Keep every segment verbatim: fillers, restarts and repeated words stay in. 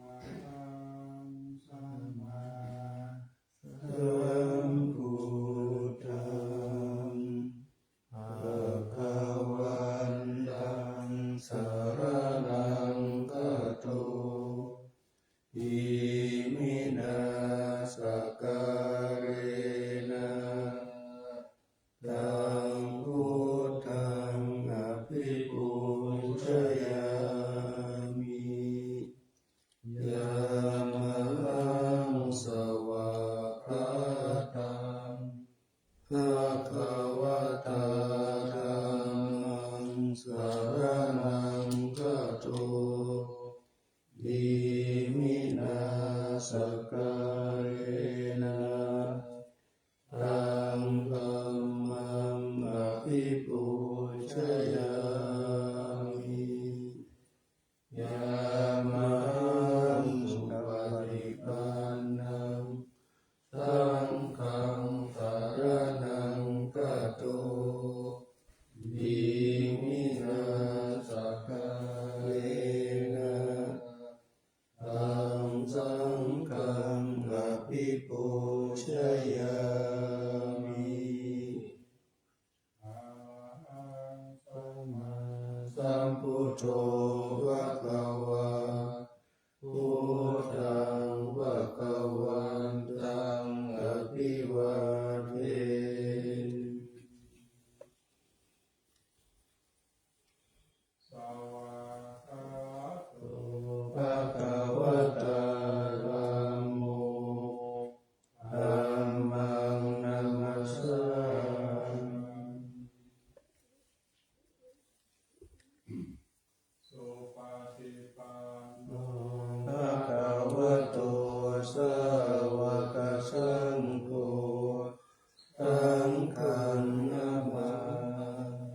Yamahaṃ sammāsambuddhaṃ bhagavantaṃ saraṇaṃ gato. Iminā sakkārena taṃ buddhaṃ abhipūjayāmi. Yamahaṃ svākkhātaṃ bhagavatā dhammaṃ saraṇaṃ gato. Iminā sakkārena taṃ dhammaṃ abhipūjayāmi. Yamahaṃ supaṭipannaṃ saṅghaṃ saraṇaṃ gato. Iminā sakkārena taṃ saṅghaṃ abhipūjayāmi. Arahaṃ sammāsambuddho bhagavā, buddhaṃ bhagavantaṃ abhivādemi. Svākkhāto bhagavatā dhammo, dhammaṃ namassāmi. Supaṭipanno bhagavato sāvakasaṅgho, saṅghaṃ namāmi.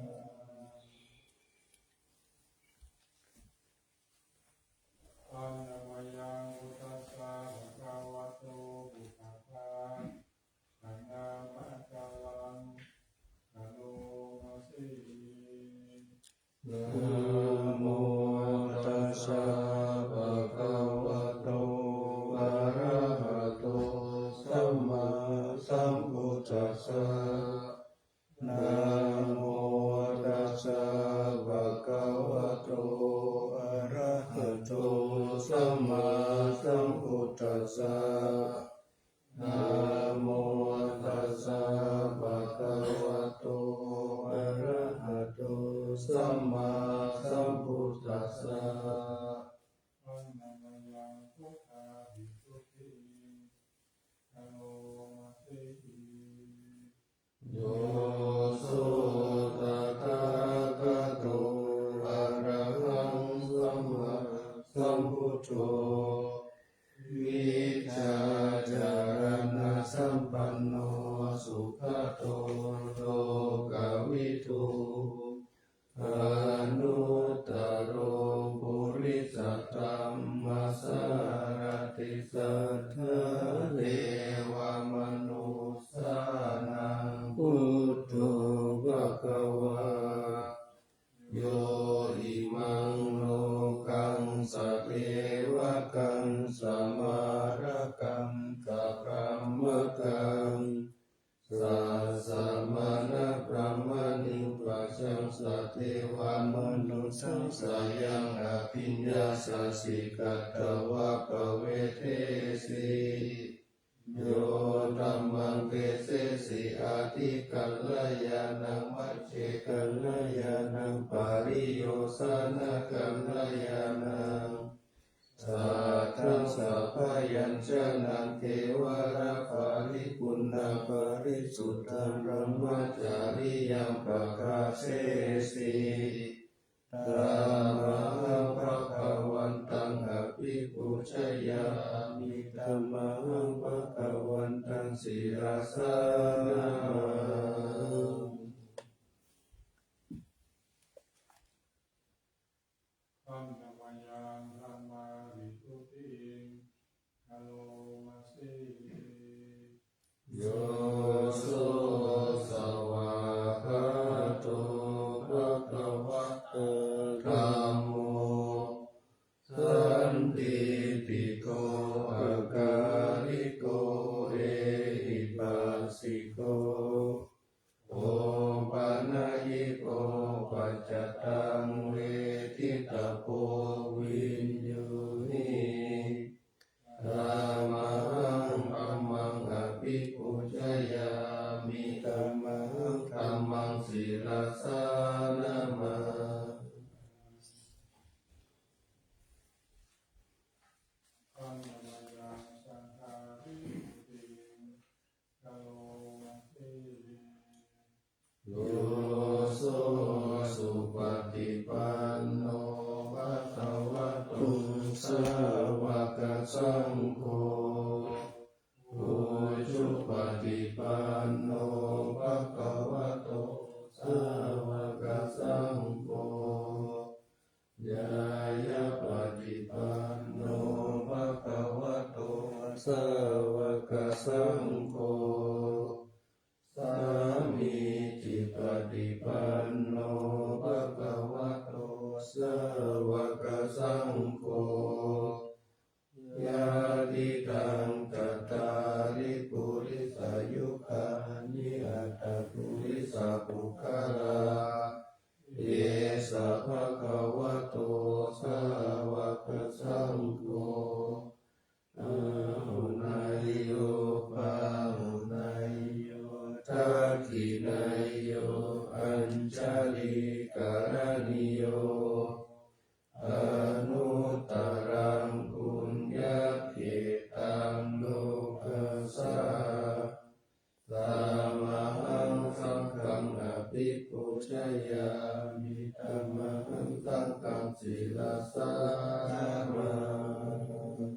Handa mayaṃ buddhassa bhagavato pubbabhāganamakāraṃ karoma se. Namo tassa bhagavato arahato sammāsambuddhassa. Namo tassa bhagavato arahato sammāsambuddhassa. Namo tassa bhagavato arahato sammāsambuddhassa. Handa mayaṃ buddhavisuddhiṃ karoma se. Yo so tathāgato arahaṃ sammāsambuddho, vijjācaraṇasampanno sugato lokavidū, anuttaro purisadammasārathi satthā devamanussānaṃ buddho bhagavā. Yo imaṃ lokaṃ savevakaṃ samārakaṃ sabrahmakaṃ sassamaṇa saddevamanussasāya abhiññāya sīkatā va pavedesi. Yo dhammaṃ desesi atthi kalyāṇaṃ majjhe kalyāṇaṃ pariyosāna kalyāṇaṃ saddhaṃ sabyañjanaṃ kevalaparipuṇṇaṃ parisuddhaṃ brahmacariyaṃ pakāsesi. Tamahaṃ bhagavantaṃ abhipūjayāmi. Tamahaṃ bhagavantaṃ sirasā namāmi. Handa mayaṃ dhammavisuddhiṃ karoma se. Yo so svākkhāto bhagavatā dhammo sandiṭṭhiko akāliko ehipassiko opanayiko paccattaṃ veditabbo viññūhi. Tamahaṃ dhammaṃ abhipūjayāmi. Tamahaṃ dhammaṃ sirasā namāmi. Handa mayaṃ saṅghavisuddhiṃ karoma se. Yo so supaṭipanno bhagavato sāvakasaṅgho, ujupaṭipanno bhagavato sāvakasaṅgho, ñāyapaṭipanno bhagavato sāvakasaṅgho, sāmīcipaṭipanno bhagavato sāvakasaṅgho, yadidaṃ cattāri purisayugāni aṭṭha purisapuggalā, esa bhagavato sāvakasaṅgho, āhuneyyo pāhuneyyo dakkhiṇeyyo añjalikaraṇīyo, anuttaraṃ puññakkhettaṃ lokassā. Tamahaṃ saṅghaṃ abhipūjayāmi. Tamahaṃ saṅghaṃ sirasā namāmi.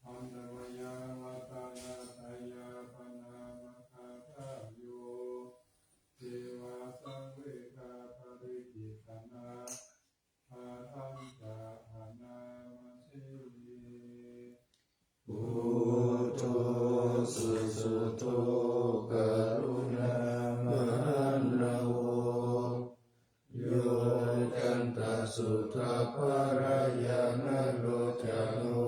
Handa mayaṃ ratanattayapariṇāmaṃ āgatāyo, devasāvekaparidevanā, ṭhānañca bhaṇāma se. Buddho susuddho karuṇāmahaṇṇavo, yoccantasuddhapālañāṇalocano,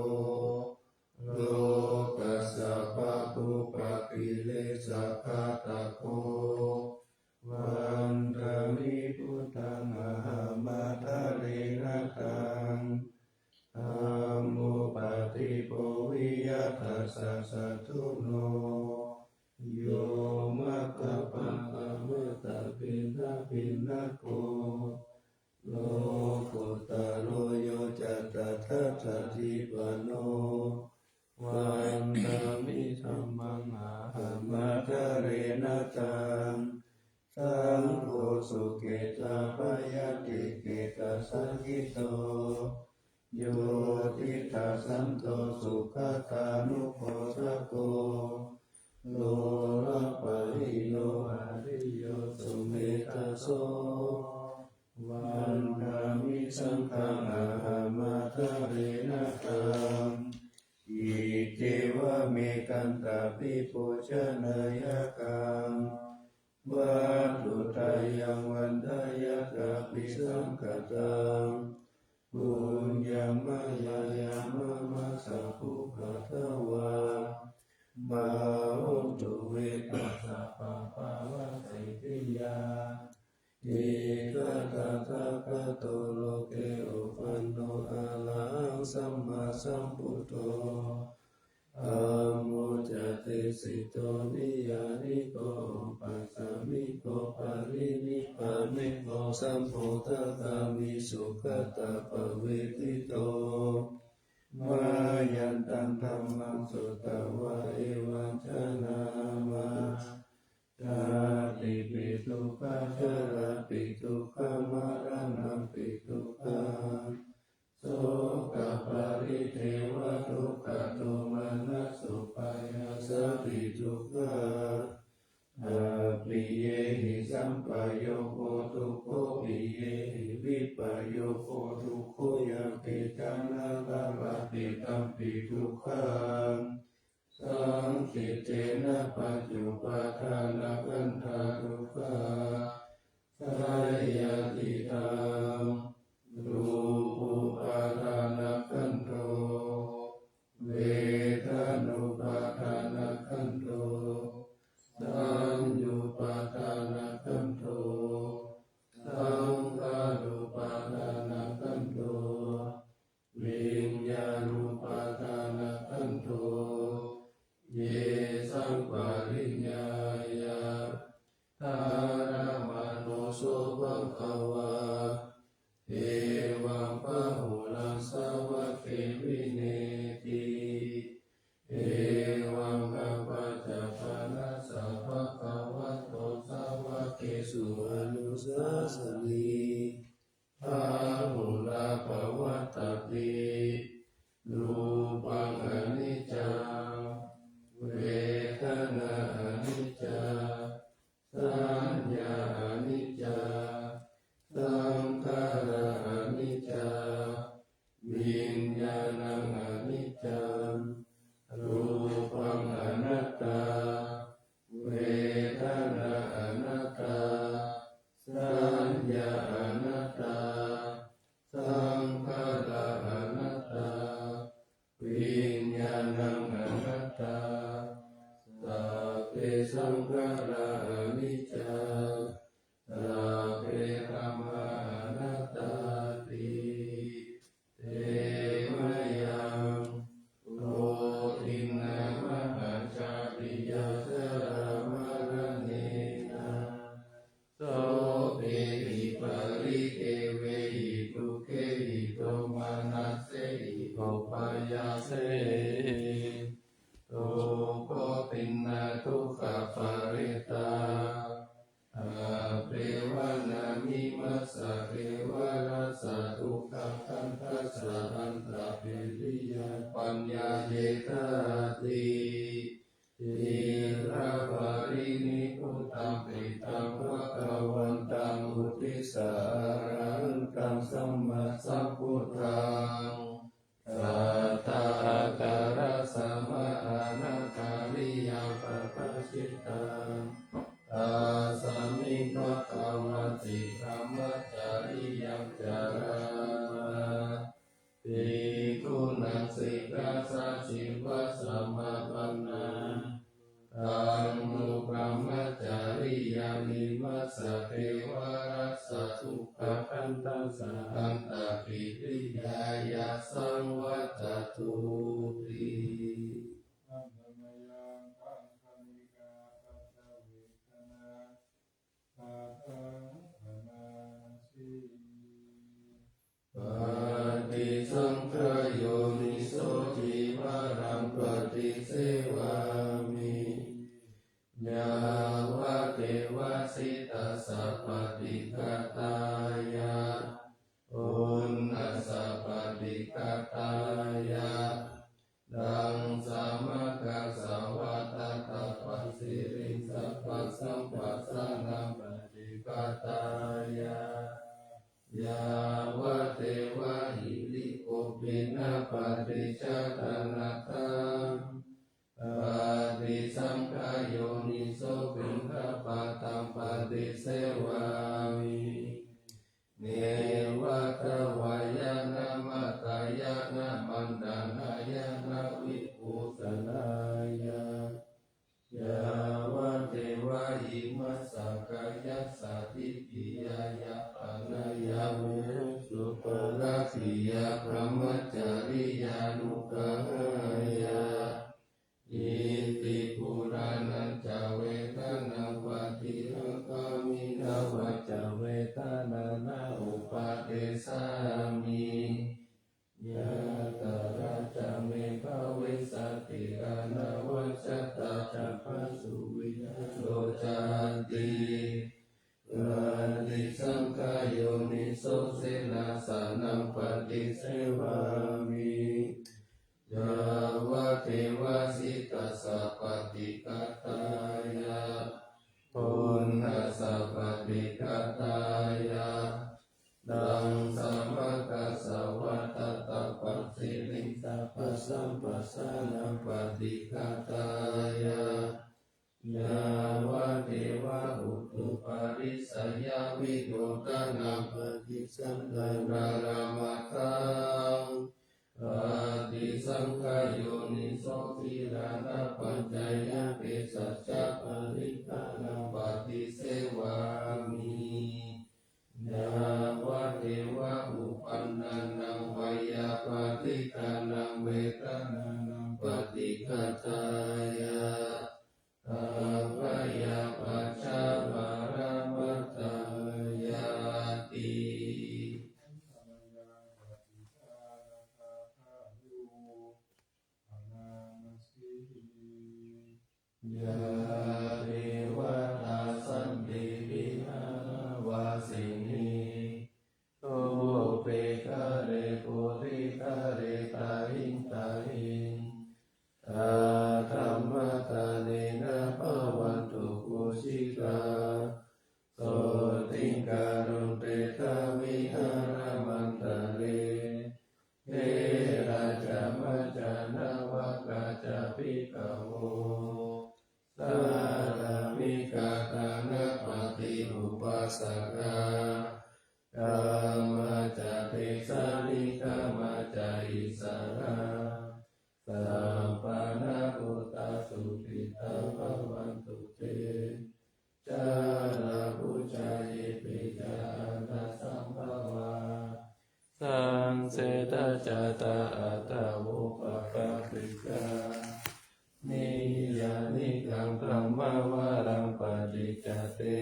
lokassa pāpūpakilesaghātako, vandāmi buddhaṃ ahaṃ ādarena taṃ. Dhammo paṭipo viya tassa satthuno, yo maggapākavatapena bhinnako, lokuttaro yo ca tatthatthaṭṭhaṭṭhino, vandāmi dhammaṃ ahaṃ ādarena taṃ. Saṅgho sukhetabayātikketasaṅkhito, yo tiṭṭhasanto sugatānugosako, lolapahīno ariyo sumedhaso, vandāmi saṅghaṃ ahaṃ ādarena taṃ. Iccevamekantabhipūjanāyakaṃ, vatthuttayaṃ vandāyakaṃ, saṅkhātaṃ puññaṃ mayā yaṃ mama sambuddhatvā bhavatu ettha sabbapabbāvatthiya. Ito tathāgato loke uppanno arahaṃ sammāsambuddho dhammo ca desito niyyāniko upāsamiko paranipāniko sambodhagāmī sugato pavanito. Mayantaṃ dhammaṃ sutvā evaṃ janāma: jātipi dukkhā jarāpi dukkhā maraṇampi dukkhaṃ sokaparidevadukkhadomanassupāyāsāpi dukkhā appiyehi sampayogo dukkho piyehi vippayogo dukkho yampidaṃ na labhati tampi dukkhaṃ saṅkhittena pañcupādānakkhandhā dukkhā. Seyyathīdaṃ: rūpupādānakkhandho vedanupādānakkhandho saññupādānakkhandho saṅkhārupādānakkhandho viññāṇupādānakkhandho. Yesaṃ pariññāya dhāramāno so bhagavā evaṃ bahulaṃ sāvake vineti. Evaṃ khappacca panassa bhagavato sāvakesu anusāsanī bahulā pavattati. Rūpaṃ aniccaṃ, vedanā aniccā, saññā aniccā, saṅkhārā aniccā, viññāṇaṃ aniccaṃ. Rūpaṃ anattā, vedanā anattā, saññā anattā, saṅkhārā anattā, viññāṇaṃ anattā. Sabbe saṅkhārā aniccā, sabbe dhammā anattāti. Te mayaṃ koṭhīnā mahācāriyā jarāmaraṇena sokehi paridevehi dukkhehi domanassehi upāyāsehi dukkhadomanassadukkhadomanassupāyāsehi dukkhaparittāya appeva nāmimassa kevalassa dukkhakkhandhassa antaphiliya paññāyedhāti. Ciraparinibbutampi taṃ bhagavantaṃ uddissa arahantaṃ sammāsambuddhaṃ satthā ākārassa mahānāgariyā pabbajitā. Tasmiṃ bhagavati dhammacariyam carāma bhikkhunaṃ sikkhāsājīvasamāpannā. Taṃ no brahmacariyaṃ imassa kevalassa dukkhakkhandhassa antaphiliyāya saṃvattatuti. Handa mayaṃ pañcanikā pañcavedanā kataṃ anāsi. Paṭisaṅkhāyoniso cīvaraṃ paṭisevāmi yāvadeva cittassapaṭighātāya oṇāsappaṭighātāya. Taṃ samaggāsavā tattapasiriṃ sabbasamphassānaṃ paṭighātāya yāvadeva hirikopinapaṭicchādanatthaṃ paṭisaṅkhāyoniso piṇḍapātaṃ paṭisevāmi. yassa diṭṭhiyā ñāpanāya vihāsūparakkhiyā brahmacariyānuggahāya iti purāṇañca vedanaṃ paṭihaṅkhāmi navañca vedanaṃ na uppādessāmi. Yātrā ca me bhavissati anavajjatā ca phāsuvihāro cāti. Paṭisaṅkhā yoniso senāsanaṃ paṭisevāmi yāvadeva sītassa paṭighātāya uṇhassa paṭighātāya taṃ samaggāsavā tattha paccekānaṃ paṭighātāya yāvadeva utuparissayavidodanaṃ paṭisallānārāmatthaṃ. Paṭisaṅkhā yoniso gilānapaccayabhesajjaparikkhāraṃ paṭisevāmi yāvadeva uppannānaṃ veyyābādhikānaṃ vedanānaṃ paṭighātāya abyāpajjhaparamatāyāti. Yā devatā santi vihāravāsinī thūpe ghare bodhighare tahiṃ tahiṃ, tā dhammadānena bhavantu pūjitā sotthiṃ karontedha vihāramaṇḍale. Therā ca majjhā navakā ca bhikkhavo sārāmikā dānapatī upāsakā, gāmā ca desā nigamā ca issarā, sappāṇabhūtā sukhitā bhavantu te. Jalābujā yepi ca aṇḍasambhavā, saṃsedajātā athavopapātikā, niyyānikaṃ dhammavaraṃ paṭicca te,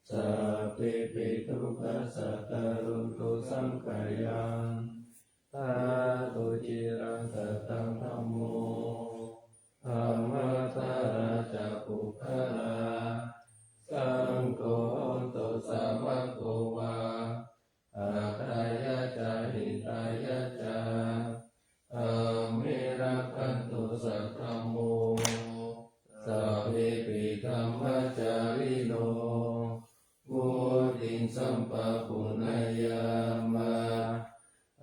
sabbepi dukkhassa karontu saṅkhayaṃ. Ṭhātu ciraṃ sataṃ dhammo, dhammaddharā ca puggalā, saṅgho hotu samaggo va, atthāya ca hitāya ca. Amhe rakkhatu saddhammo, sabbepi dhammacārino, vuḍḍhiṃ sampāpuṇeyyāma,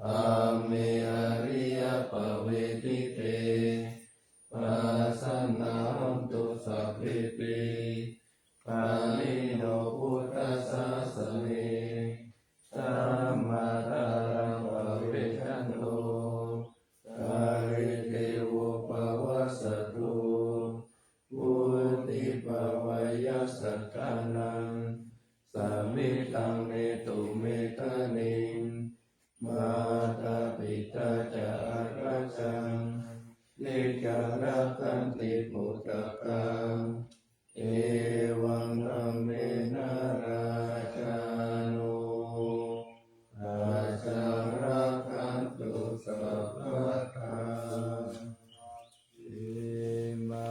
amhe ariyappavedite. Pasannā hontu sabbepi, pāṇino buddhasāsane. Sammā dhāraṃ pavecchanto, kāle devo pavassatu, vuḍḍhibhāvāya sattānaṃ, samiddhaṃ netu medaniṃ. Mātā pitā ca atrajaṃ, niccaṃ rakkhanti puttakaṃ, evaṃ dhammena rājāno, pajaṃ rakkhantu sabbadā.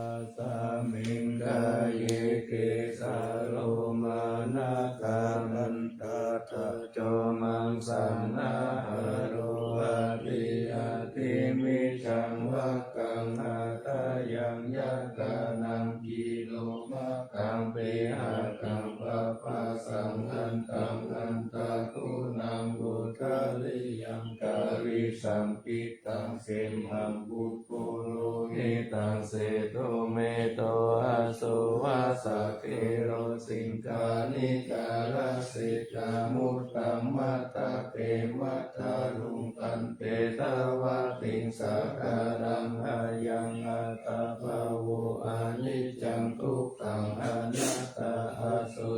Imasmiṃ kāye kesā lomā nakhā dantā taco maṃsā nahārū aṭṭhī aṭṭhimiñjaṃ vakkaṃ hadayaṃ yakkhānaṃ kilomakaṃ pihakaṃ papphāsaṃ antaṃ antaguṇaṃ udariyaṃ karīsaṃ pittaṃ semhaṃ puppulohitaṃ sedo medo assu vassa khero siṅghāṇikā rajjittā muttaṃ matthake matthaluṅganti dvātiṃsa kālaṃ ayaṃ attabhāvo aniccaṃ dukkhaṃ anattā assu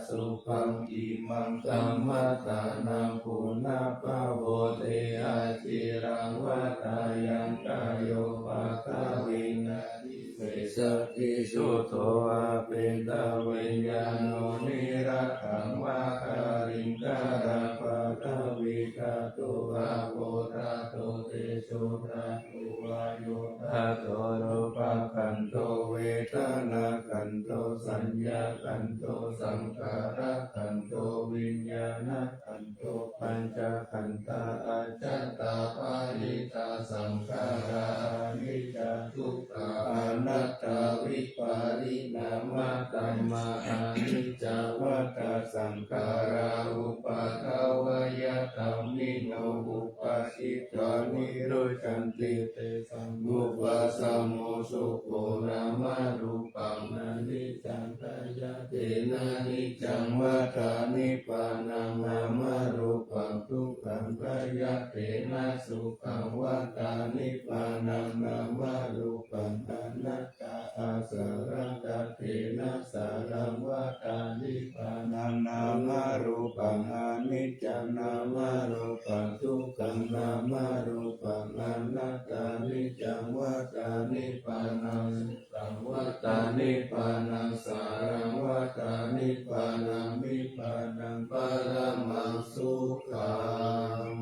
suppaṃ. Imaṃ dhammaddhānaṃ guṇabhāvo te aciraṃ vata yaṃ kāyo pakāvena nisessati, chuddho apetaviññāṇo niratthaṃ vā kaliṅgarā paṭhavī dhātu āpo dhātu tejo dhātu vāyo dhātu rūpakhandho vedanākhandho saññākhandho saṅkhārakhandho viññāṇakhandho pañcakkhandhā ajjhattā bahiddhā saṅkhārā aniccā dukkhā anattā vipariṇāmadhammā. Aniccā vata saṅkhārā uppādavayadhammino uppajjitvā nirujjhanti tesaṃ vūpasamo sukho. Nāmarūpaṃ aniccaṃ khayyattena niccaṃ vata nibbānaṃ nāmarūpaṃ dukkhaṃ khayyattena sukhaṃ vata nibbānaṃ nāmarūpaṃ anattā āsaraṃ kattena sāraṃ vata nibbānaṃ nāmarūpaṃ aniccaṃ nāmarūpaṃ dukkhaṃ nāmarūpaṃ anattā niccaṃ vata nibbānaṃ sukhaṃ vata nibbānaṃ sāraṃ vata nibbānaṃ nibbānaṃ paramaṃ sukhaṃ.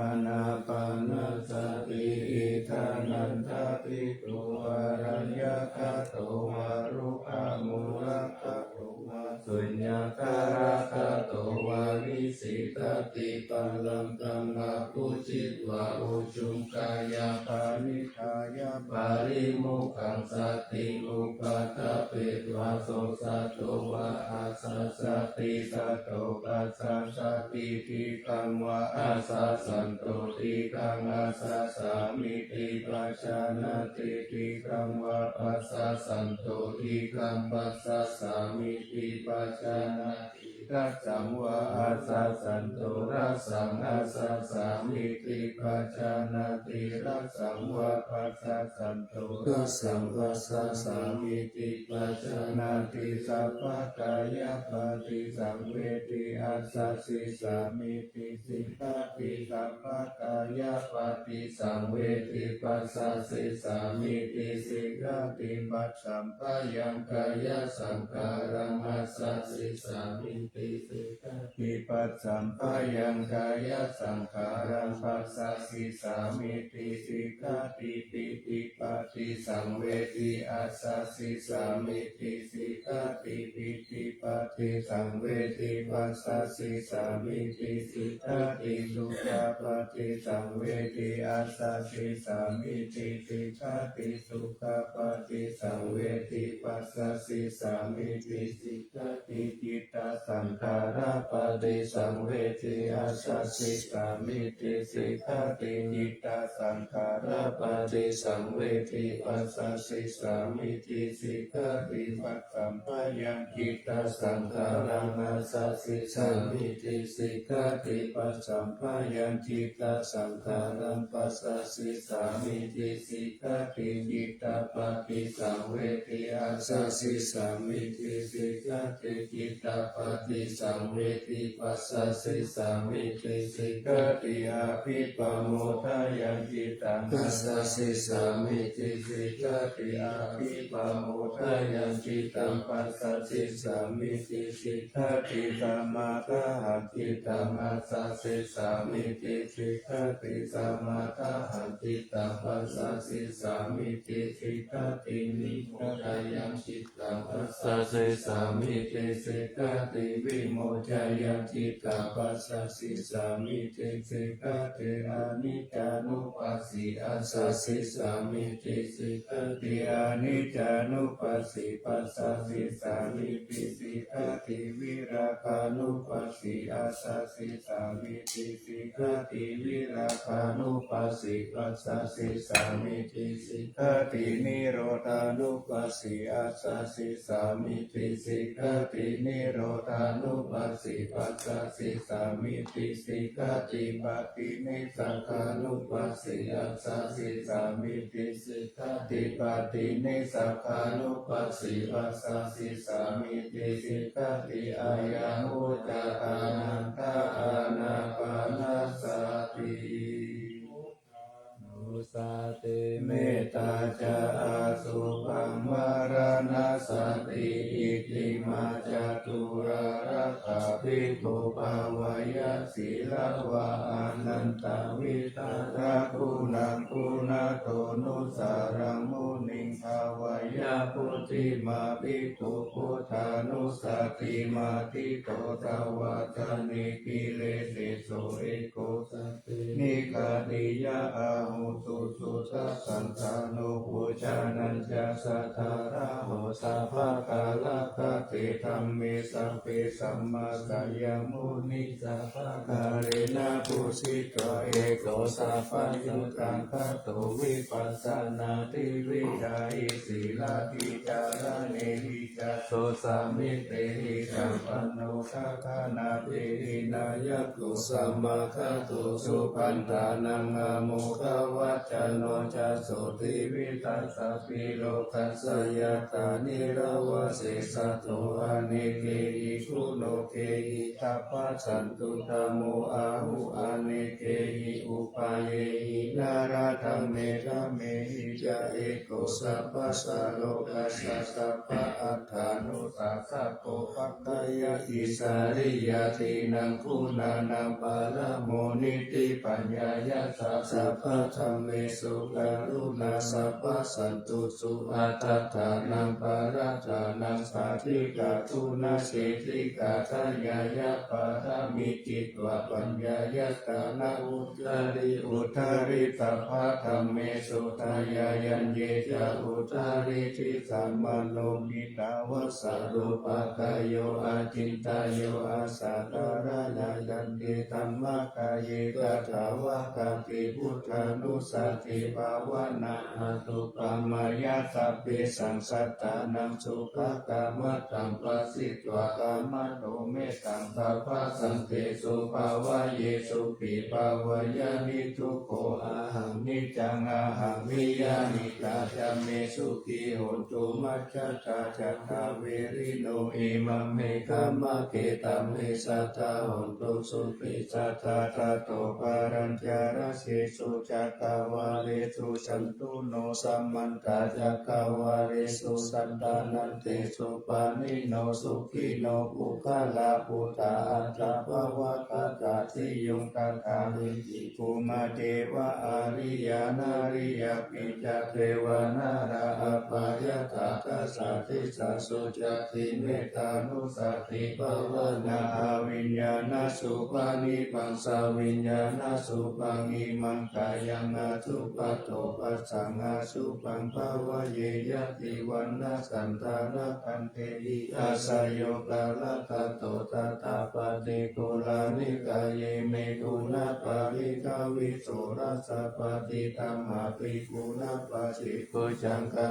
Ānāpānasati. Idha naṭṭha bhikkhu araññagato vā rukkhamūlagato vā suññāgāragato vā nisīdati, pāṇaṃ taṃ abhujitvā ujū kāyapaṇidhāya parimukhāya satiṃ upaṭṭhapetvā so satto vā āsasati, satto passasati, dīghaṃ vā āsāsanto dīghaṃ āsāsāmīti pajānāti, dīghaṃ vā passāsanto dīghaṃ passāsāmīti pajānāti, rassaṃ vā āsāsanto rassaṃ āsāsāmīti pajānāti, rassaṃ vā passāsanto rassaṃ passāsāmīti pajānāti, sabbakāyapaṭisaṃvedi āsāsissāmīti sikkati, sabbakāyapaṭisaṃvedi passāsissāmīti sikkati, paccappayaṃ kāyasaṅkhāraṃ āsāsissāmīti sikkati, paccappayaṃ kāyasaṅkhāraṃ passāsissāmīti sikkati, pītipaṭisaṃvedi āsāsissāmīti sikkati, pītipaṭisaṃvedi passāsissāmīti sikkati, sukhapaṭisaṃvedi āsāsissāmīti sikkati, sukhapaṭisaṃvedi passāsissāmīti sikkati, cittasaṅkhārapaṭisaṃvedi āsāsissāmīti sikkati, cittasaṅkhārapaṭisaṃvedi passāsissāmīti sikkati, paccappayaṃ cittasaṅkhāraṃ āsāsissāmīti sikkati, paccappayaṃ cittasaṅkhāraṃ passāsissāmīti sikkati, cittapaṭisaṃvedi āsāsissāmīti sikkati, cittapaṭisaṃvedi passāsissāmīti sikkati, abhipamodāya cittaṃ āsāsissāmīti sikkati, abhipamodāya cittaṃ passāsissāmīti sikkati, samādāhaṃ cittaṃ āsāsissāmīti sikkati, samādāhaṃ cittaṃ passāsissāmīti sikkati, vimodāya cittaṃ passāsissāmīti sikkati, vimodāya cittaṃ passāsissāmīti sikkati, aniccānupassī āsāsissāmīti sikkati, aniccānupassī passāsissāmīti sikkati, virāgānupassī āsāsissāmīti sikkati, virāgānupassī passāsissāmīti sikkati, nirodhānupassī āsāsissāmīti sikkati, nirodhānupassī passāsissāmīti sikkati, paṭinissagānupassī āsāsissāmīti sikkati, paṭinissagganuppassī passasissāmīti sikkhati. Ayaṃ vuccatā anattā ānāpānassati. Buddhānussati, mettā ca asubhaṃ maraṇassati, iccimā ca duṭṭhā rakkha bhikkhū bhāveyya sīlavā. Anantaviddhāguṇaguṇato nusaraṃ muniṃ bhāveyya buddhimā bhikkhu. Buddhānussatimatito savācane kilesesū eko sate nikkhatiyā ahuṃ susuddhasaṅghāno. Bojjhaneyyā saddharāho sabbakālakā, te dhamme sabbe samācayya munī sabbakālena bhūsitā. Eko sabbaññutañāgato vipassanādhividhāhi sīlavicāraṇehi catussamāsehi sampanno gāganābhidhānaṃ yāvatissaraṇaṃ samaṅgāto. Supaṇṇānaṃ āmogha vañcano ca sotthi vittaṃ sabbe lokassa yathā nirāvā seṭṭho. Anekehi guṇokehi tappasantutamo āhu, anekehi upayehi naradhamme dhamehi ca eko sabbaññataṃ lokassa sabba attānussāsako. Pakkāya isariyā tīṇaṃ guṇānaṃ paramo nitti paññāya ca sabbadhammesu karuṇā sabbasantu su. Attānaṃ parānānaṃ sādhitāguṇaseṭṭhikā, dāyādā pāramī citvā paññāya ca na uddarí. Uddarí sabbadhammesu dāyādaññe ca uddarí, disaṃ mano khittavassa rūpakāyo acintayuṃ asaddharā. Yāyaññe dhammacakke tathāgatā buddhānussatibhāvanā, anupamayā sabbesaṃ sattānaṃ sukhakammataṃ pasitvā kammato mettaṃ sabbasantesu bhāvaye sukhī bhāvaye niddukkho. Ahaṃ niccaṃ ahaṃ niyyānikaṃ ca me sukhī hontu majjhattā ca saverino. Imaṃ me dhammacakkaṃ me sadā hontu sukhī sadā. Tato palañca dasesu cakkavāḷesu santuṇo, samantā cakkavāḷesu sattantantesu pāṇino. Sukhino puggalā buddhā atta pāvakā ca. Siyuṃ tathāgate bhummā devā ariyā nariyāpi ca devā nārā apayantadā. Tassā desasu cāti mettānussatibhāvanā, abhiññānasuppadīpaṃ sabhiññānasubbaṃ. Imaṃ kāyaṃ asupato passaṃ asubhaṃ bhāvaye. Yadi vaṇṇaṃ candamā khantehi āsayo kālakato tathā paṭighūḷā nikāye me guṇapālī. Dvīsaṃ rasapālī dhammāpi guṇapālī, bojjhaṅgā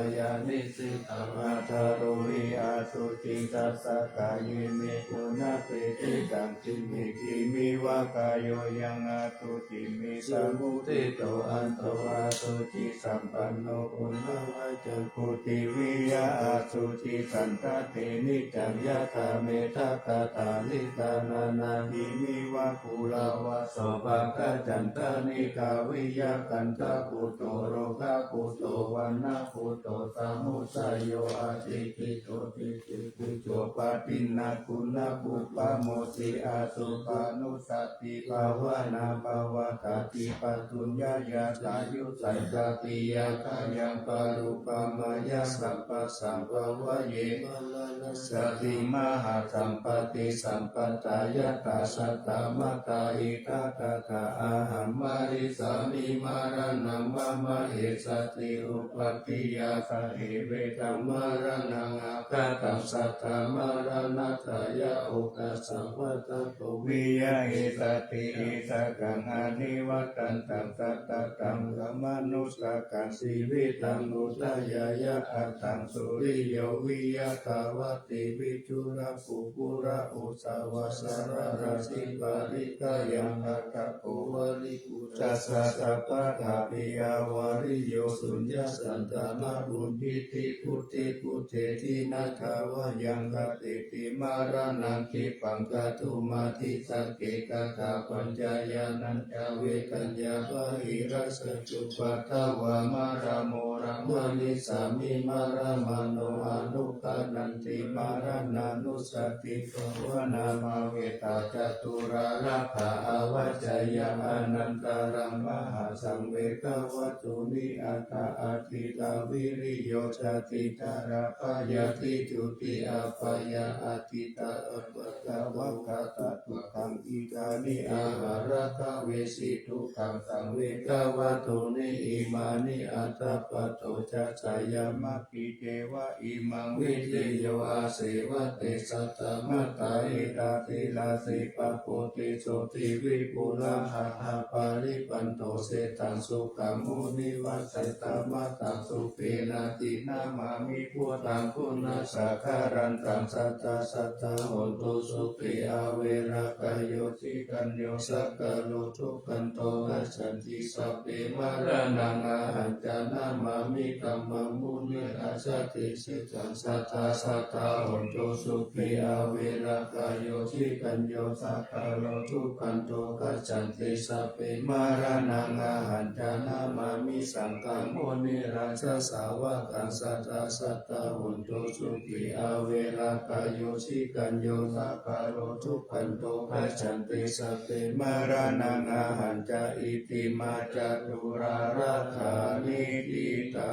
nissinnaṃ ataroti asuciṃ. Tassa kāye me guṇapālī taṃ kiñci kiñci miva kāyo yaṃ asuciṃ me samuṭṭhito anto asucisampanno uṇhavañcaṃ. Puthiviyaṃ asucisaṅkhāte niccaṃ yathā maddaghatakilāsā. Nānābhimiva gulāva sopāga candanikkā viya kaṭṭhakutto rogakutto vaṇṇakutto samudayo atiṭṭhito. Diṭṭhibhujūpaṭiṇṇaguṇakuppamoti asubhaṇussatibhāvanā pavattati pāturahaṃsāyuṃ saṅghābhiyā kāyaṃ parūpamayā sampassaṃ bhāvaye. Maraṇassati mahāsampatti sampadā yathā saddamattā. Idha tathā ahaṃ marissāmi maraṇaṃ mama essati upapāyā. Sahe vedaṃ maraṇaṃ kataṃ satthamaraṇatthāya okāsa vata ko viya hetati. Etha kaṃ anivattantaṃ satataṃ kamanussakaṃ jīvitaṃ udayāya aṭṭhaṃsu riyo viya dhavati viṭū ra ku kura u sa va sa ra ra si pa ri ka yaṃ a ka ko va ri ku ra sa sa pa dha pi ya va ri yo suññā san ta ma pu ññi ti pu ti pu te ti na dha va yaṃ ka te ti maraṇaṃ khippaṃ ka tu ma ti sa ke ka tha pañca ñā ṇañca ve ka ññā ba hi ra sa cu pa dha va ma ra mo ra ma ni sa mi ma ra ma no a nu pa nan ti maraṇā nu ssa ti bha va nā ma ve ta ca tu ra ra dha a va ca ya a nan ta raṃ ma ha saṃ ve dha va tu ni a dha a ti ta vi ri yo ca ti ca ra pa ya ti cu ti a pa ya a ti ta a pa dha va ka ta tu khaṃ i dha ni a ha ra dha ve si tu khaṃ saṃ ve dha va tu ni i ma ni a dha pa to ca ca ya ma pi te va i maṃ vi ti yo a se va te sa ta ma ta i ta ti ra si pa pu ti so ti vi pu ra ha dha pa ri pan to se taṃ su kha mu ni va se ta ma taṃ su pe na ti na ma mi pu taṃ pu na sa ka ran taṃ sa ta sa ta hon tu su khe a ve ra ka yo si kañ yo sa ka lo tu khañ to ga chan ti sa pe ma ra naṃ a hañ ca na ma mi ka maṃ mu ni ra sa te se taṃ sa ta sa ta hon tu su khe a ve ra ka yo si kañ yo sa ka lo tu khañ to ga chan ti sa pe ma ra naṃ a hañ ca na ma mi saṅ gha mu ni ra ja sā va kaṃ sa ta sa ta hon tu su khe a ve ra ka yo si kañ yo sa ka lo tu khañ to ga chan ti sa pe ma ra naṃ a hañ ca i ti ma ca tu ra ra dha ni ti ta.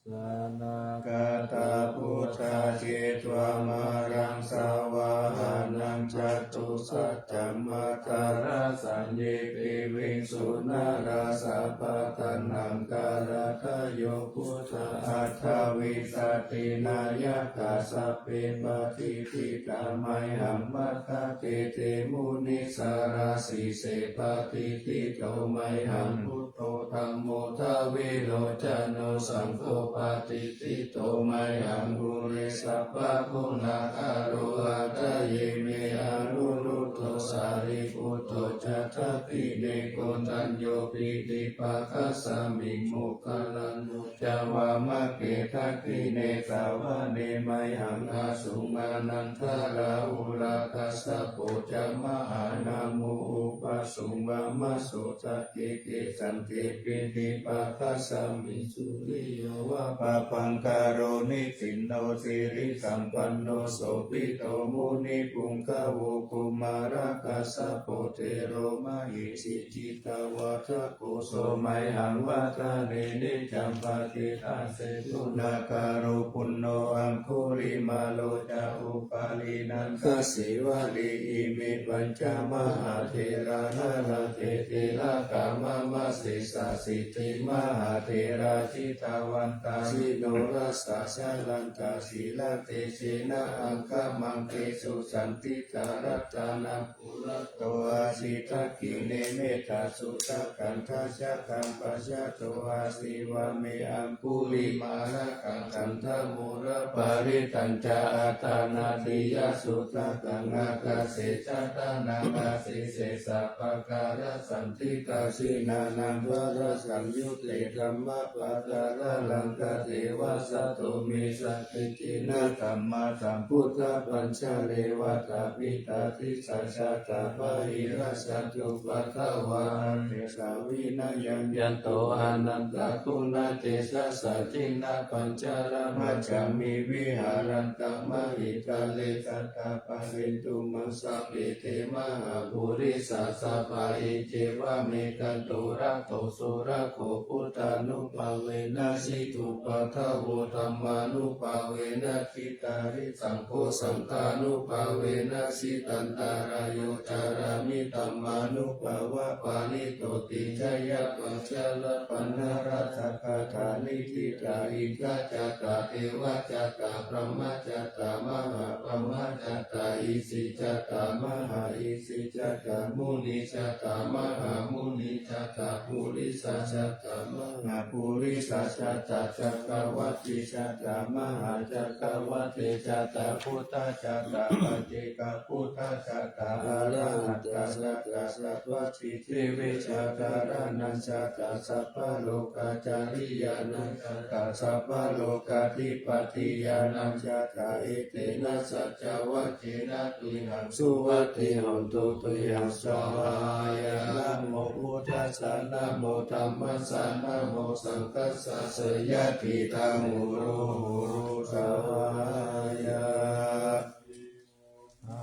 Sa na ga ta buddhā jetvā māraṃ sa va ha naṃ ca tu sa ca ma ta ra saññe pi viṃ su na ra sa pā ta naṃ ka ra dha yo buddhā aṭṭha viṃ sa ti nā ya kā sabbe pa ti ṭhi tā may haṃ ma dha de te mu ni sā rā sī se pa ti ṭhi to may haṃ bu dho dhammo dvilocano saṅgho patiṭṭhito mayhaṃ ure sabbaguṇākaro. Hadaye me anuruddho sārīputto ca dakkhiṇe koṇḍañño piṭṭhibhāgasmiṃ moggallāno ca vāmake. Dakkhiṇe savane mayhaṃ āsuṃ ānandarāhulā kassapo ca mahānāmo ubhāsuṃ vāmasotake. Kesante piṭṭhibhāgasmiṃ suriyo va pabhaṅkaro nisinno sirisampanno sobhito munipuṅgavo. Kumārakassapo thero mahesī cittavādako so mayhaṃ vadane niccaṃ patiṭṭhāsi guṇākaro. Puṇṇo aṅgulimālo ca upālī nandasīvalī ime pañca mahātherā nalāṭe tilakā mama. Sesāsīti mahātherā jitavantā jinorasā jalantā sīlatejena aṅgamaṅgesu saṇṭhitā. Ratanaṃ purato āsi dakkhiṇe mettasuttakaṃ dhajaggaṃ pacchato āsi vāme aṅgulimālakaṃ khandhamoraparittañca āṭānāṭiyasuttakaṃ ākāse chadanaṃ āsi sesā pākārasaṇṭhitā. Jinānaṃ balasaṃyutte dhammapākāralaṅkate vasato me sakiccena sammāsambuddhapañjare. Vātapittādisañjātā bāhirajjhattupaddavā anesaṃ vinayaṃ yanto anantaguṇatejasā jinapañjaramajjhamhi viharantaṃ mahītale sadā pālentu maṃ sabbe te mahāpurisāsabhā. Iccevamekato ratto surakkho buddhānubhāvena jitupaddavo dhammānubhāvena jitārisaṅgho saṅghānubhāvena jitantarāyo Carāmi dhammānubhāvapālito, tijjhāya pañcāla paṇṇarakkhatāni, ṭhitā iṅgā jātā devā jātā brahmā jātā mahābrahmā jātā, isi jātā mahāisi jātā, muni jātā mahāmuni jātā, purisa jātā mahāpurisa jātā, cakkavatti jātā mahācakkavatti jātā, buddha jātā paccekabuddha jātā, arahantā jātā sabbasiddhivijjādharaṇaṃ jātā, sabbalokācariyānaṃ jātā, sabbalokādhipatiyānaṃ jātā, etena saccavajjena tuyhaṃ suvatthi hotu, tuyhaṃ svāhāya. Namo buddhassa, namo dhammassa, namo saṅghassa, jayasiddhi hotu, svāhāya.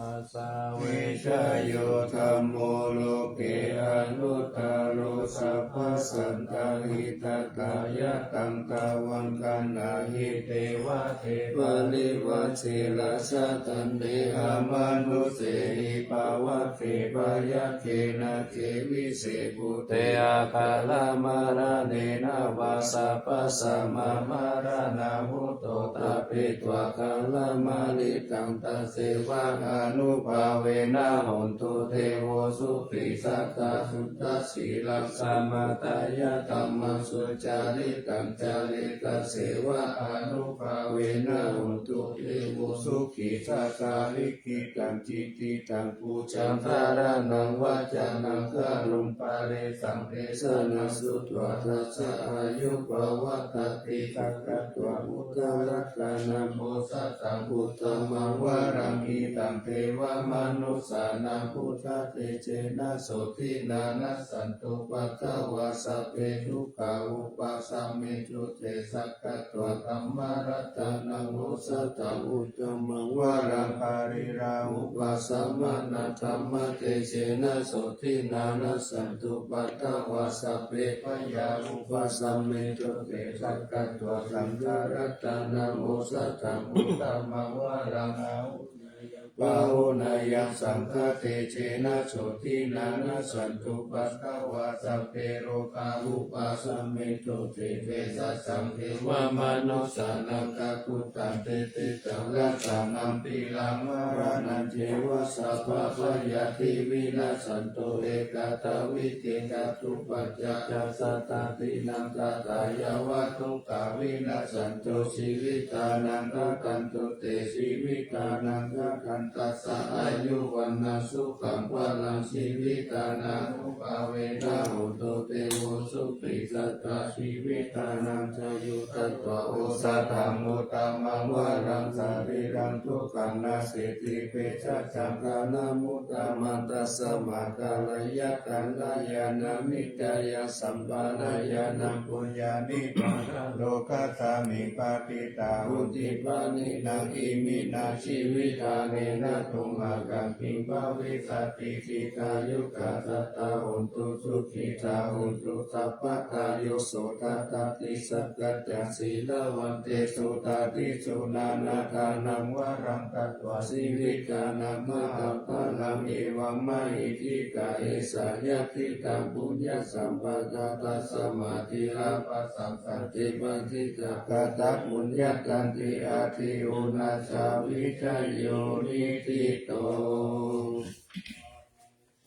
Āsavejjayo dhammo loke anuttaro, sabbasattahitatthāya, taṃ tvaṃ gaṇhāhi devate parivajjena saddhaṃ. Dehamanussehi pavagge byagghe, nāge vise bhūte akamāraṇena vā, sabbasmā maraṇā mutto tappetvā kālamāritaṃ, tasseva ānubhāvena hontu devo sukhī sadā. Suddhasīlaṃ samādāya dhammaṃ sucaritaṃ careti, tasseva ānubhāvena hontu devo sukhī sadā. Likhitaṃ cintitaṃ pūjaṃ dhāraṇaṃ vācanaṃ garuṃ, paresaṃ desanaṃ sutvā, tassa āyu pavaḍḍhatīti. Sakkatvā buddharatanaṃ osathaṃ uttamaṃ varaṃ, hitaṃ devamanussānaṃ, buddhatejena sotthinā, nassantupaddavā sabbe, dukkhā vūpasamentu te. Sakkatvā dhammaratanaṃ osathaṃ uttamaṃ varaṃ, pariḷāhūpasamanaṃ, dhammatejena sotthinā, nassantupaddavā sabbe, bhayā vūpasamentu te. Sakkatvā saṅgharatanaṃ osathaṃ uttamaṃ varaṃ, āhuneyyaṃ pāhuneyyaṃ, saṅghatejena sotthinā, nassantupaddavā sabbe, rogā vūpasamentu te. Vegacchaṃ devamanussānaṃ, kakutthaṃ tikthidaṃ ratanaṃ, pīlaṃ maraṇañceva, sabbabhayādi vinassantu, ekadā vitiṭṭhāsupaddavā, sattā dinnā tathā yāva, dukkhā vinassantu jīvitānaṃ. Rakkhantu te jīvitānaṃ, rakkhantattha āyu vaṇṇaṃ sukhaṃ balaṃ, jīvitadānubhāvena hontu devo sukhī sadā. Jīvitadānañcāyuṃ datvā osathaṃ uttamaṃ varaṃ, sarīraṃ dukkhānaṃ sthiti bhesajjaṃ, ṭhānamuttamantasmā kāleyya kalyāṇamittāya, sambhālayaṃ puññāni pākalokasmiṃ, patiṭṭhā honti pāṇinā iminā jīvitādinā. Tumhākaṃ kiṃ bhavissati? Dīghāyukā sadā hontu, sukhitā hontu sabbadā. Yo so dassati sakkaccaṃ sīlavantesu, taṃtesu nānādānaṃ varaṃ datvā, jīvitadānaṃ mahapphalaṃ. Evammahiddhikā esā yadidaṃ puññasampadaṃ, tasmā dīvāpasaṃ sati paṭiggaṇhāta puññakkhettaṃ. Ādi uṇhissavijayo niṭṭhito.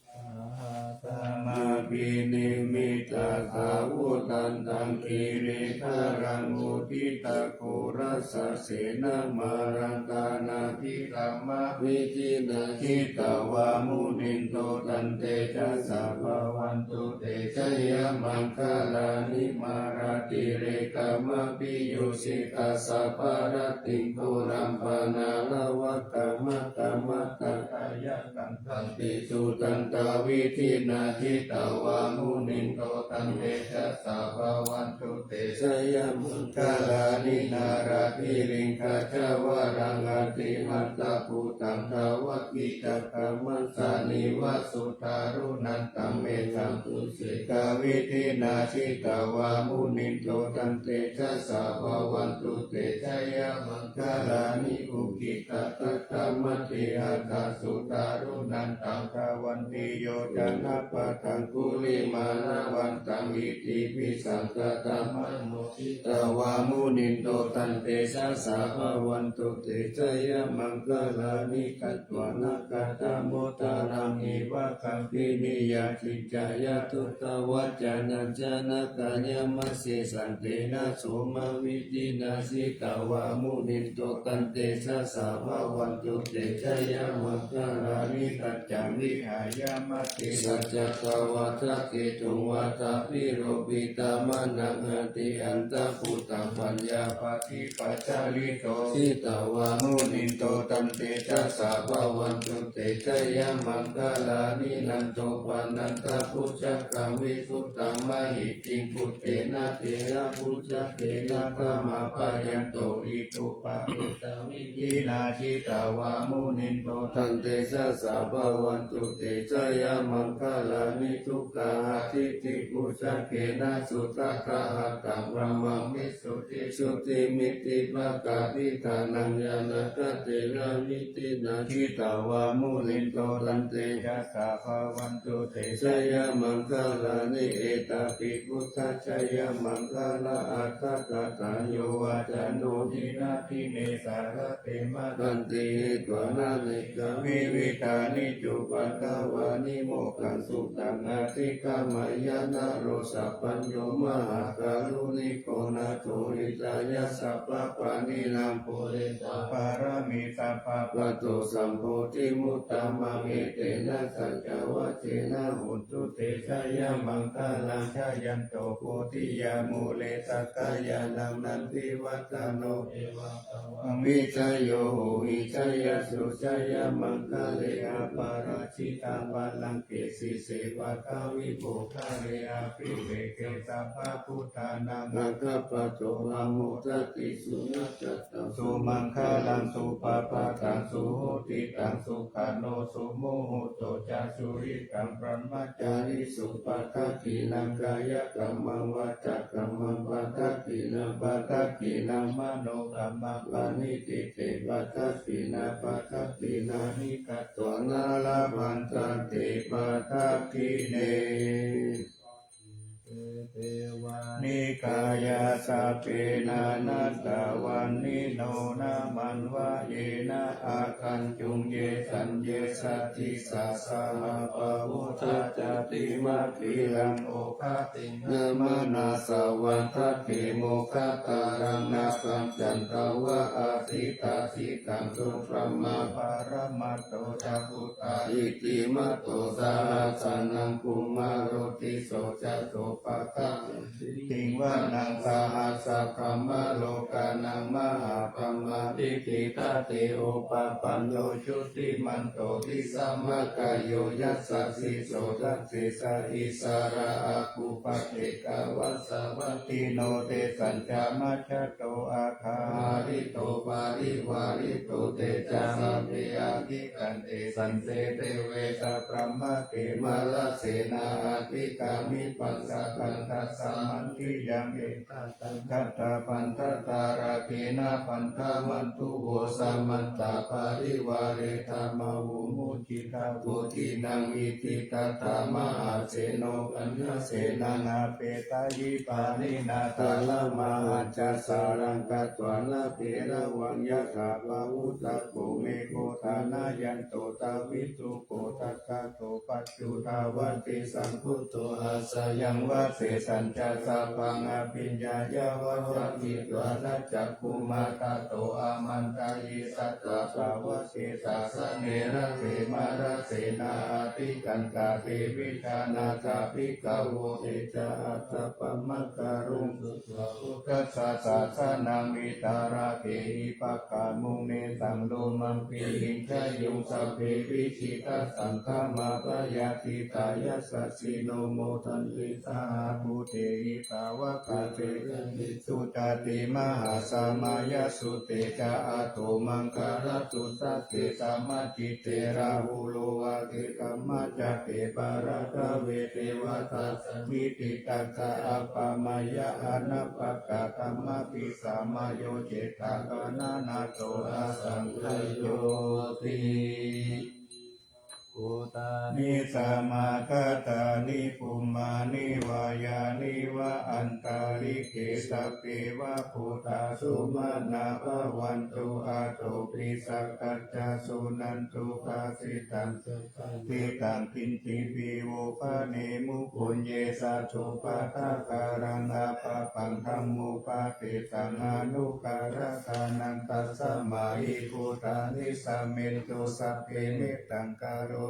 Sahassamabhinimmitasāvudhantaṃ, girigabbharaṃ uditaghorasasenamāraṃ, dānādidhammavidhinā jitavā munindo, taṃ tejasā bhavatu te jayamaṅgalāni. Mārātirekamabhiyujjhitasabbarattiṃ, ghorampanāḷavakamakkhamathaddhayakkhaṃ, khantīsudantavidhinā jitavā munindo, taṃ tejasā bhavatu te jayamaṅgalāni. Nāḷāgiriṃ gajavaraṃ atimattabhūtaṃ, dāvaggicakkamasanīva sudāruṇantaṃ, mettambusekavidhinā jitavā munindo, taṃ tejasā bhavatu te jayamaṅgalāni. Ukkhittakhaggamatihatthasudāruṇantaṃ, matihatthasudāruṇantaṃ dhāvantiyojanapathaṅgulimālavantaṃ iddhībhisaṅkhatamano jitavā munindo tantejasā bhavatu te jayamaṅgalāni. Katvāna kaṭṭhamudaraṃ iva gabbhinīyā ciñcāya duṭṭhavacanaṃ janakāyamajjhe santena somavidhinā jitavā munindo tantejasā bhavatu te jayamaṅgalāni. Tañca vihāya matisaccakavādaketuṃ vādābhiropitamanaṃ atiandhabhūtaṃ paññāpadīpajalito jitavā munindo tantejasā bhavatu te jayamaṅgalāni. Nandopanandabhujagaṃ vibudhaṃ mahiddhiṃ puttena therabhujagena damāpayanto iddhūpade vidhinā jitavā munindo tantejasā bhavatu te jayamaṅgalāni. Duggāhadiṭṭhibhujagena sudaṭṭhahatthaṃ brahmaṃ visuddhijutimiddhibakābhidhānaṃ ñāṇāgadena vidhinā jitavā munindo tantejasā bhavatu te jayamaṅgalāni. Etāpi buddhajayamaṅgalaaṭṭhagāthā yo vācano dinadine sarate matandī hitvānanekavividhāni cupaddavāni mokkhaṃ sukhaṃ adhigameyya naro sapañño. Mahākāruṇiko nātho hitāya sabbapāṇinaṃ pūretvā pāramī sabbā patto sambodhimuttamaṃ etena saccavajjena hotu te jayamaṅgalaṃ. Jayanto bodhiyā mūle sakyānaṃ nandivaḍḍhano evaṃ tvaṃ vijayo hohi jayassu jayamaṅgale. Aparājitapallaṅke sīse paṭhavipokkhare abhiseke sabbabuddhānaṃ aggappatto pamodati. Sunakkhattaṃ sumaṅgalaṃ supabhātaṃ suhuṭṭhitaṃ sukhaṇo sumuhutto ca suyiṭṭhaṃ brahmacārisu padakkhiṇaṃ kāyakammaṃ vācākammaṃ padakkhiṇaṃ padakkhiṇaṃ manokammaṃ paṇidhī te padakkhiṇā padakkhiṇāni katvāna labhantatthe padakkhiṇe. Te devā nikāyā sabbe nānattavaṇṇino nāmanvayena āgañchuṃ. Ye caññe sadisā saha pavutthajā timakkhilaṃ oghatiṇṇamanāsavaṃ dakkhemoghataraṃ nāgaṃ candaṃva asitātitaṃ subrahmā paramatto ca puttā iddhimato saha sanaṅkumāro tisso ca sopāga yasmiṃ vanaṃ sahassakāmalo kanaṃ mahābrahmābhitiṭṭhati upapanno jutimanto visuddhimānakayo yasassi so dasettha issarā āguṃ paccekavasavattino. Tesañca majjhato aṭṭhaṃ hārito parivārito te ca sabbe abhikkante saṇṭhete vetabrahmake mārasenā abhikkāmi passa kaṇhassa mandiyaṃ. Etadaṃ katvā bandhatā rāgena bandhamatthu vo samantā parivāretha mā vo muñcittha koci naṃ. Iti tattha mahāseno kaṇhasenaṃ apetayi pāṇinā talamāhacca saraṃ katvāna bheravaṃ. Yathā pāvussako megho thanayanto savijjuko tadā so paccudāvatti saṅkuddho asayaṃvase. Tañca sabbaṃ abhiññāya vavakkhitvāna cakkhumā tato āmantayi satthā sāvake sāsane. Rate mārasenā abhikkantā te vijānātha bhikkhavo. Te ca ātappamakaruṃ sutvā buddhassa sāsanaṃ vītarāgehi pakkāmuṃ nesaṃ lomampi iñjayuṃ. Sabbe vijitasaṅgāmā bhayātītā yasassino modanti saha bhūtehi sāvakā te janesuh. Jātimaha samayasutte ca āto maṅgalatthu sabbe samācite. Rāhulo atikkammacca te bāladave devatā samitiṭṭhantā appamāya anappakantaṃ abhisamāyo ce Kaṇhanaso asaṅkhayoti. Bhūtāni samāgatāni bhummāni vā yāni va antalikkhe, sabbeva bhūtā sumanā bhavantu, athopi sakkacca suṇantu bhāsitaṃ. Sutaṃ kiñcipi vū paṇemu puññe sadhupaddakaraṃ appapaṃ dhammūpadesaṃ anukaratanaṃ, tasmā hi bhūtā nisamentu sabbe mettaṃ karontha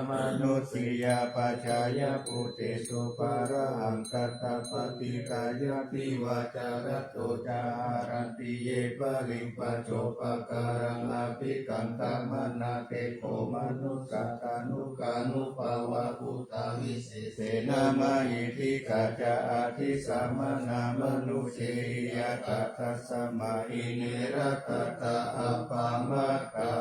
manussiyā pajāya bhūtesu pāṇahaṃ katvā tiṭṭhañca divā ca ratto ca haranti ye baliṃ paccopakāraṃ abhikkantā manā te kho manussā ṭhānuka nubhāvā bhūtā vise sena mahiddhikā ca adisāmaṇā manussehi ñātā, tasmā hi ne rakkhatha appamattā.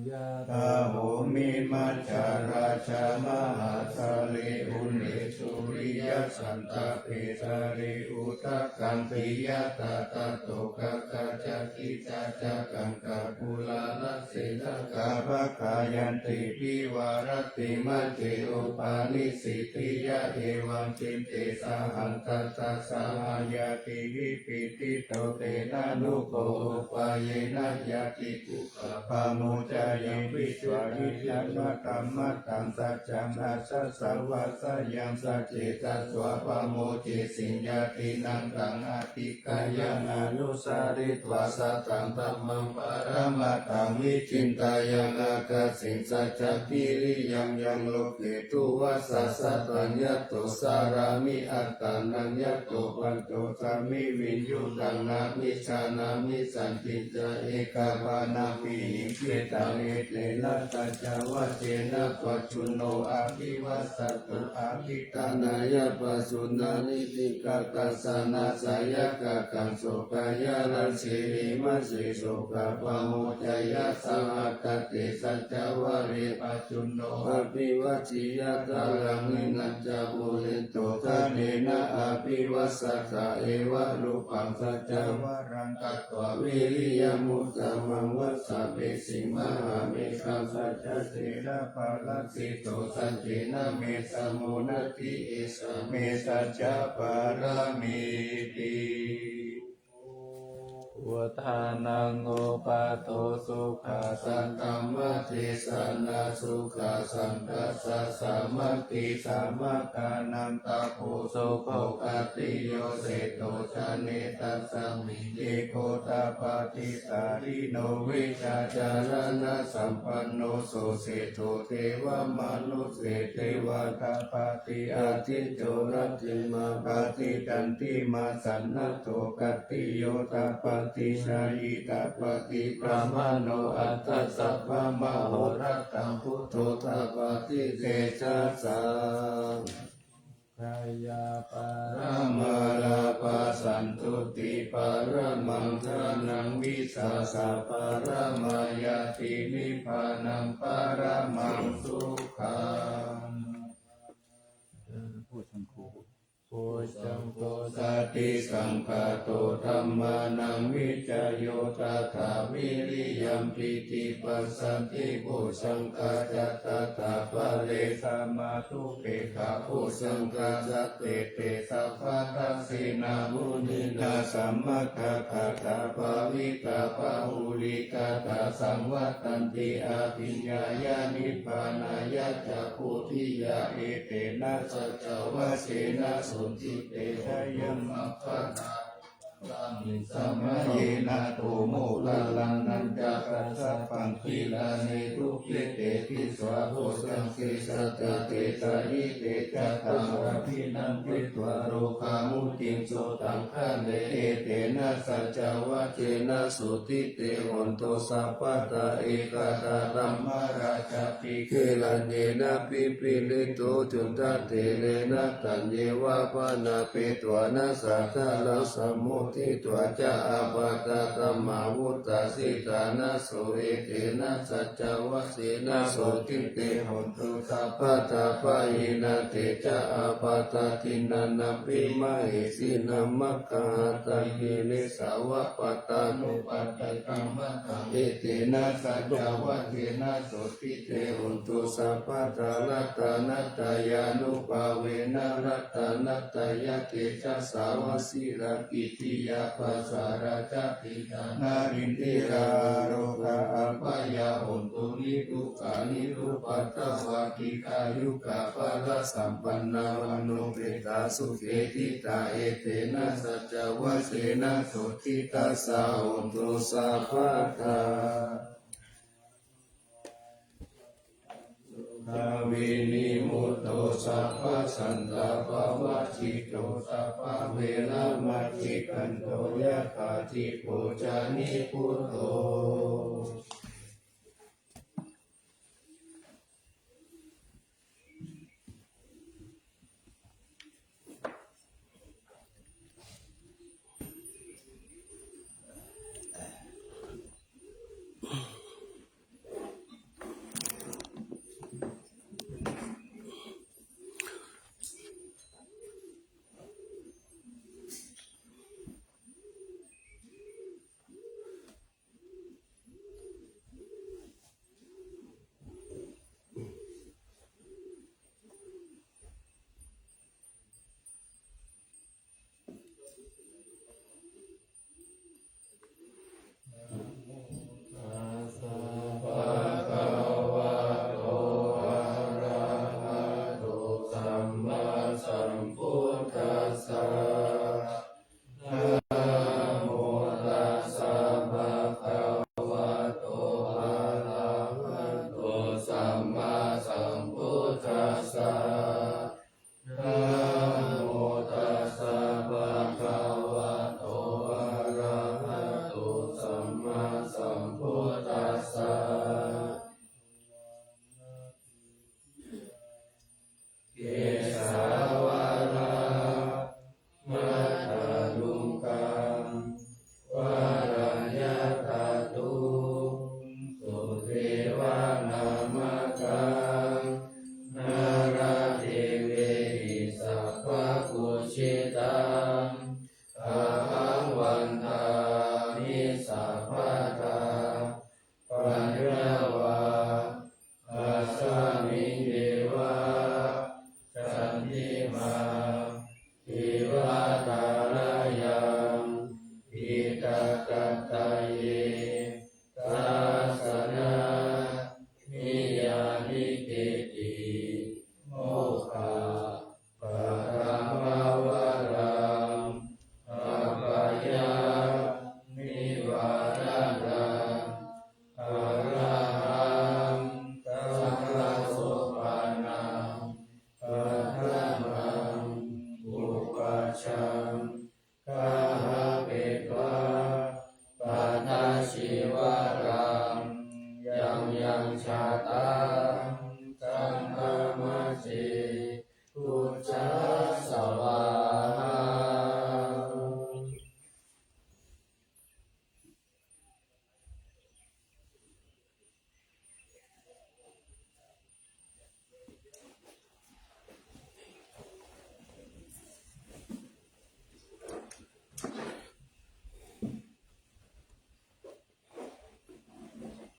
Yathā bhūmi majjhā rājā mahāsale uṇṇe suriyasantāpe sare udakaṃ khiyatā tato gaṅgā ca diṭṭhā ca gaṅgā kumārasenaṃ gabhagā yanti pīvarattimajjhe upanissitiyā evaṃ diṭṭhe sahaṃ tatra sahaṃ ñātibhi pīḷito tena nupūpayena ñātipuggalā pamodati. Viṭṭhānayaṃ mataṃ mataṃ saccaṃ ajjasāvakasayaṃ sacce tassā pamodesi ñātīnaṃ taṃ adhikkāya anusaritvā sataṃ dhammaṃ paramatthaṃ vicintayya ākāsiṃ saccavīriyaṃ yaṃ loke duvassa sataṃ yato carāmi attānaṃ yato pantossāmi viññūhaṃ abhijānāmi. Santi ca ekabaṇaṃ vihiṃsetaṃ etena saccavajjena pajjunno abhivassato abhiṭhānāya pajjuṇṇānīti kattassa nāsayakaggaṃ sokāya rajjesi majjhe sokapamodayassa hatthaṃ te saccavajje pajjunno abhivajjiya thāraṃ imañca pūrentu ṭhānena abhivassatha evarūpaṃ saccavajjena katvā viriyamuttamaṃ vassaṃ vesiṃ mahāmegham saccasena palasito saccena me samo natthi esa me saccapāramīti. Buddhānaṃ uppādo sukhā saddhammadesanā sukhā saṅghassa sāmaggī samaggānaṃ tapo sukho khatiyo seṭṭho janehi tasmiṃ ye gotā paṭisarino vijjācaraṇasampanno so seṭṭho devamānuse devatāpati ādicco rattimāpati candimā sannaddho khatiyo tāpati jayi tāpati brāhmaṇo atha sabbamahorattaṃ buddho tāpati tejasā. Kayāparamā lābhā santuṭṭhiparamaṃ dhanaṃ vissāsaparamā ñātī nibbānaṃ paramaṃ sukhaṃ. Bojjhaṅgo satisaṅkhāto dhammānaṃ vicayo tathā viriyampīti passaddhi bojjhaṅgā ca tathāpare samādhupekkhabojjhaṅgā sattete sabbadassinā muninā sammadakkhātā bhāvitā bahulīkatā saṃvattanti abhiññāya nibbānāya ca bodhiyā. Etena saccavajjena sotthi te hotu sabbadā. Tasmiṃ samaye nātho moggallānañca kassapaṃ gilāne dukkhite disvā bojjhaṅge satta desayi. Te ca taṃ abhinanditvā rogā mucciṃsu taṅkhaṇe. Etena saccavajjena sotthi te hotu sabbadā. Ekadā dhammarājāpi gelaññenābhipīḷito cundattherena taññeva bhaṇāpetvāna sādaraṃ sammoditvā ca ābādhā tamhā vuṭṭhāsi ṭhānaso. Etena saccavajjena sotthi te hotu sabbadā. Pahīnā te ca ābādhā tiṇṇannampi mahesinaṃ maggāhatakilesāva pattānuppattidhammataṃ. Etena saccavajjena sotthi te hotu sabbadā. Ratanattayānubhāvena ratanattayatejasā vajirakittiyā pasārā ca tejena narindiyā rogā bhayā hontu niddukkā nirupaddavā dīghāyukā balasampannā vaṇṇaṃ peṭṭhā sukhī ṭhitā. Etena saccavajjena sotthi tassa hotu sabbadā. Dukkhavimutto sabbasantāpavajjito sabbaveramatikkanto yathā dīpo ca nibbuto. Namo tassa bhagavato arahato sammāsambuddhassa. Namo tassa bhagavato arahato sammāsambuddhassa. Kesā vācābhaddantā suddhā nānattavaṇṇamakkhannalāgivilassabhabhūsuddhā ahaṃ vandāmi sabbadā. Paññā vā asmiṃ yeva candimā divakārayaṃ diṭṭhagadagga